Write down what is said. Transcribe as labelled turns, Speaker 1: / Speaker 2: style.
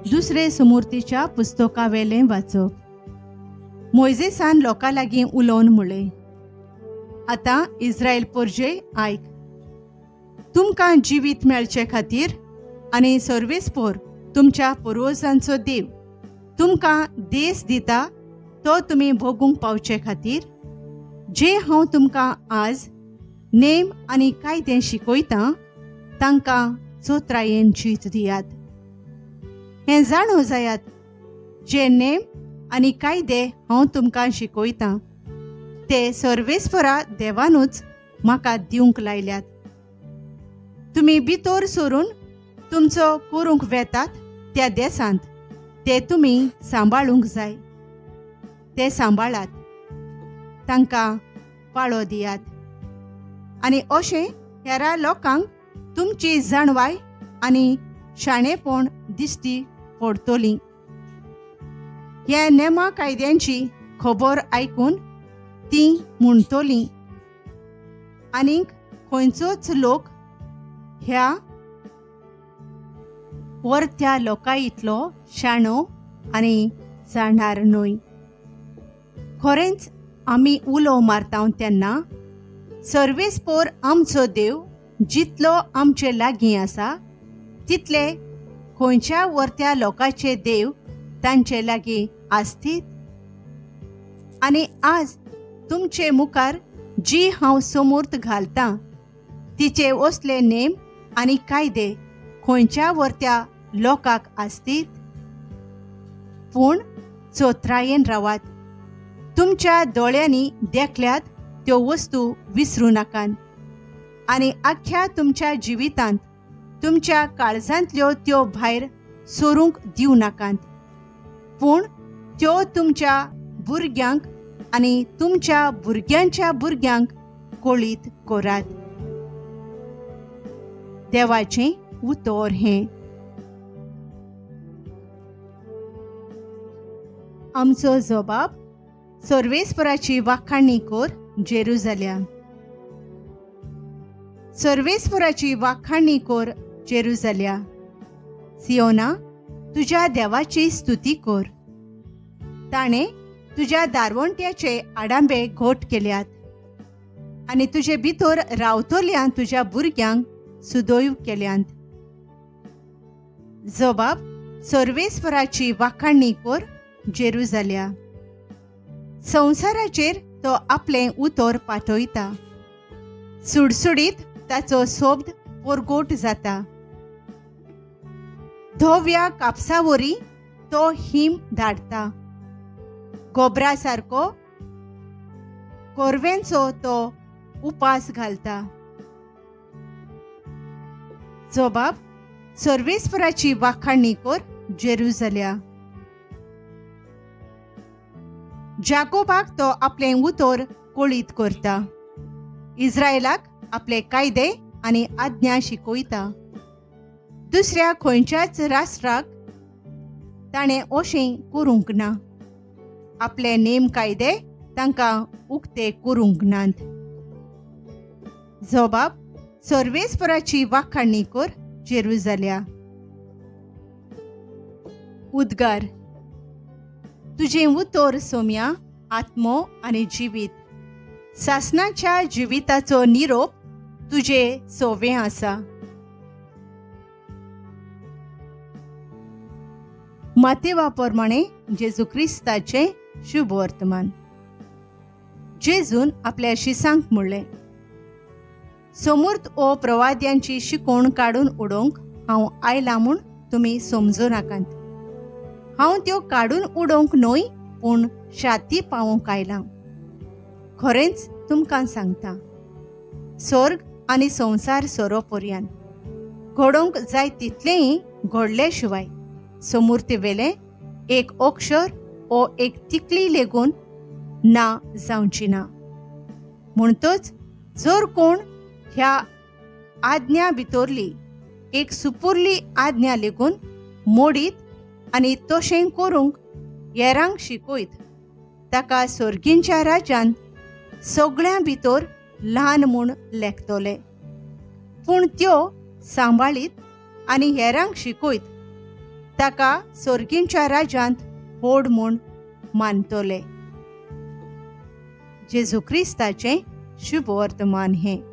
Speaker 1: दुसरे सुमूर्तीच्या पुस्तकावेलें वाचप. मोयजेसान लोकां लागीं उलोवन म्हळें, आतां इस्रायल पोरजे आयक, तुमकां जिवीत मेळचे खातीर आनी सर्वेस्पोर तुमच्या पुर्वजांचो देव तुमकां देश दिता तो तुमी भोगूंक पावचे खातीर जे हांव तुमकां आज नेम आनी कायदे शिकयतां तांकां चोत्रायेन जीत दियात. हें जाणो जायात, जे नेम आनी कायदे हांव तुमकां शिकयतां ते सर्वेस्परा देवानूच म्हाका दिवंक लायल्यात. तुमी भितर सरून तुमचो करूंक वेतात त्या देशांत ते तुमी सांबाळूंक जाय. ते सांबाळात, तांकां पाळो दियात आनी अशें हेरा लोकांक तुमची जाणवाय आनी शाणेपण दिश्टी पडटली. ह्या नेमा कायद्यांची खबर आयकून तीं म्हणटलीं, आनीक खंयचोच लोक ह्या वरत्या लोकां इतलो शाणो आनी जाणार न्हय. खरेंच आमी उलो मारता तेन्ना सर्वेस्पोर आमचो देव जितलो आमचे लागीं आसा तितले खंयच्या वरत्या लोकांचे देव तांचे लागीं आसतीत. आनी आज तुमचे मुखार जी हांव समूर्त घालतां तिचे असले नेम आनी कायदे खंयच्या वरत्या लोकांक आसतीत. पूण चोत्रायेन रावात, तुमच्या दोळ्यांनी देखल्यात त्यो वस्तू विसरूं नाकात आनी आख्ख्या तुमच्या जिवितांत तुमच्या काळजांतल्यो त्यो भायर सरूंक दिवं नाकात. पूण त्यो तुमच्या भुरग्यांक आनी तुमच्या भुरग्यांच्या भुरग्यांक कळीत करात. देवाचें उतर हें. आमचो जबाब सर्वेस्पराची वाखाणी कर जेरुजाल्या. सर्वेस्पराची वाखाणी कर जेरुजाल्या. सियोना, तुज्या देवाची स्तुती कर. ताणें तुज्या दारवंट्याचे आडांबे घोट केल्यात आनी तुजे भितर रावतल्या तुज्या भुरग्यांक सुदैव केल्यांत. जबाब सर्वेस्पराची वाखाणी कर जेरुजाल्या. संवसाराचेर तो आपलें उतर पाठयता, सुडसुडीत ताचो शब्द परगोट जाता. धव्या कापसावरी तो हिम धाडटा, गोबरा सारको कोरव्यांचो तो उपास घालता. जबाब सर्वेस्पराची वाखाणी कर जेरुजाल्या. जाकोबाक तो आपलें उतर कळीत करता, इस्रायलाक आपले कायदे आनी आज्ञा शिकयता. दुसऱ्या खंयच्याच राष्ट्राक ताणें अशें करूंक ना, आपले नेम कायदे तांकां उक्ते करूंक नात. जबाब सर्वेस्पराची वाखाणी कर जेरुजाल्या. उद्गार. तुजें उतर सोम्या आत्मो आनी जिवीत, सासनाच्या जिविताचो निरोप तुजे सोवें आसा. मातेवा प्रमाणे जेजू क्रिस्ताचें शुभ वर्तमान. जेजून आपल्या शिसांक म्हणलें, समूर्त ओ प्रवाद्यांची शिकोवण काडून उडोवंक हांव आयलां म्हूण तुमी समजूं नाकात. हांव त्यो काडून उडोवंक न्हय, पूण शाती पावोवंक आयलां. खरेंच तुमकां सांगता, स्वर्ग आनी संवसार सोरो पर्यान घडोवंक जाय तितलेंय घडले शिवाय समूर्तीवेलें एक अक्षर ओ एक तिकली लेगून ना जावची ना. म्हणटच जर कोण ह्या आज्ञा भितरली एक सुपुरली आज्ञा लेगून मोडीत आनी तशें करूंक येरांक शिकयत ताका सर्गींच्या राज्यांत सगळ्यां भितर ल्हान म्हूण लेखतले. पूण त्यो सांबाळीत आनी हेरांक शिकयत ताका सोर्गींच्या राज्यांत व्हड म्हूण मानतले. जेजू क्रिस्ताचें शुभ वर्तमान हें.